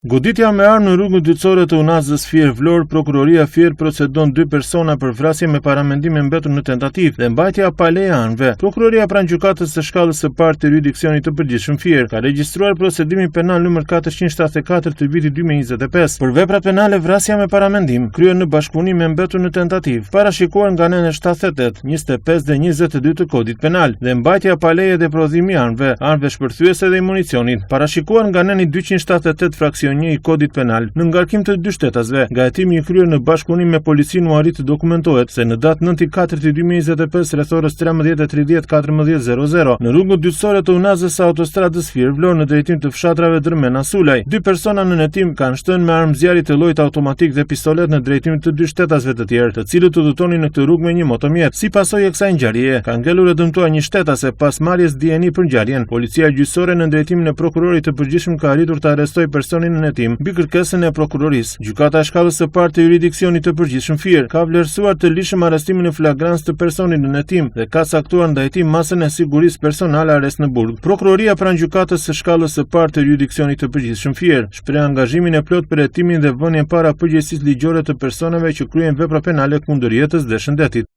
Goditja me armë në rrugën dytësore të Unazës Fier Vlorë, prokuroria Fier procedon dy persona për vrasje me paramendim e mbetur në tentativë dhe mbajtja pa leje e armëve. Prokuroria pranë gjykatës së shkallës së parë të juridiksionit të përgjithshëm Fier ka regjistruar procedimin penal numër 474 të vitit 2025 për veprat penale vrasja me paramendim, kryer në bashkëpunim me mbetur në tentativë, parashikuar nga nenet 78, 25 dhe 22 të Kodit Penal dhe mbajtja pa leje dhe prodhimi i armëve, armëve shpërthyese dhe i municionit, parashikuar nga neni 278 fraksion 1 i Kodit Penal, në ngarkim të dy shtetasve, nga hetimi i kryer në bashkëpunim me policinë u arrit të dokumentohet se në datë 9.4.2025 rreth orës 13:30 14:00 në rrugën dytësore të Unazës së autostradës Fier Vlorë në drejtim të fshatrave Dërmena Sulaj, dy persona nën hetim kanë shtënë me armë zjarri të llojit automatik dhe pistoletë në drejtim të dy shtetasve të tjerë, të cilët udhëtonin në këtë rrugë me një motomjet. Si pasojë e kësaj ngjarjeje, ka ngelur e dëmtuar një shtetase pas marrjes dijeni për ngjarjen. Policia gjyqësore nën drejtimin e prokurorit të përgjithshëm ka arritur të arrestojë personin nën hetim mbi kërkesën e prokurorisë. Gjykata e shkallës së parë të juridiksionit të përgjithshëm Fier ka vlerësuar të ligjshëm arrestimin në flagrancë të personit nën hetim dhe ka caktuar ndaj tij masën e sigurisë personale arrest në burg. Prokuroria pranë gjykatës së shkallës së parë të juridiksionit të përgjithshëm Fier shpreh angazhimin e plotë për hetimin dhe vënien para përgjegjësisë ligjore të personave që kryejnë vepra penale kundër jetës dhe shëndetit.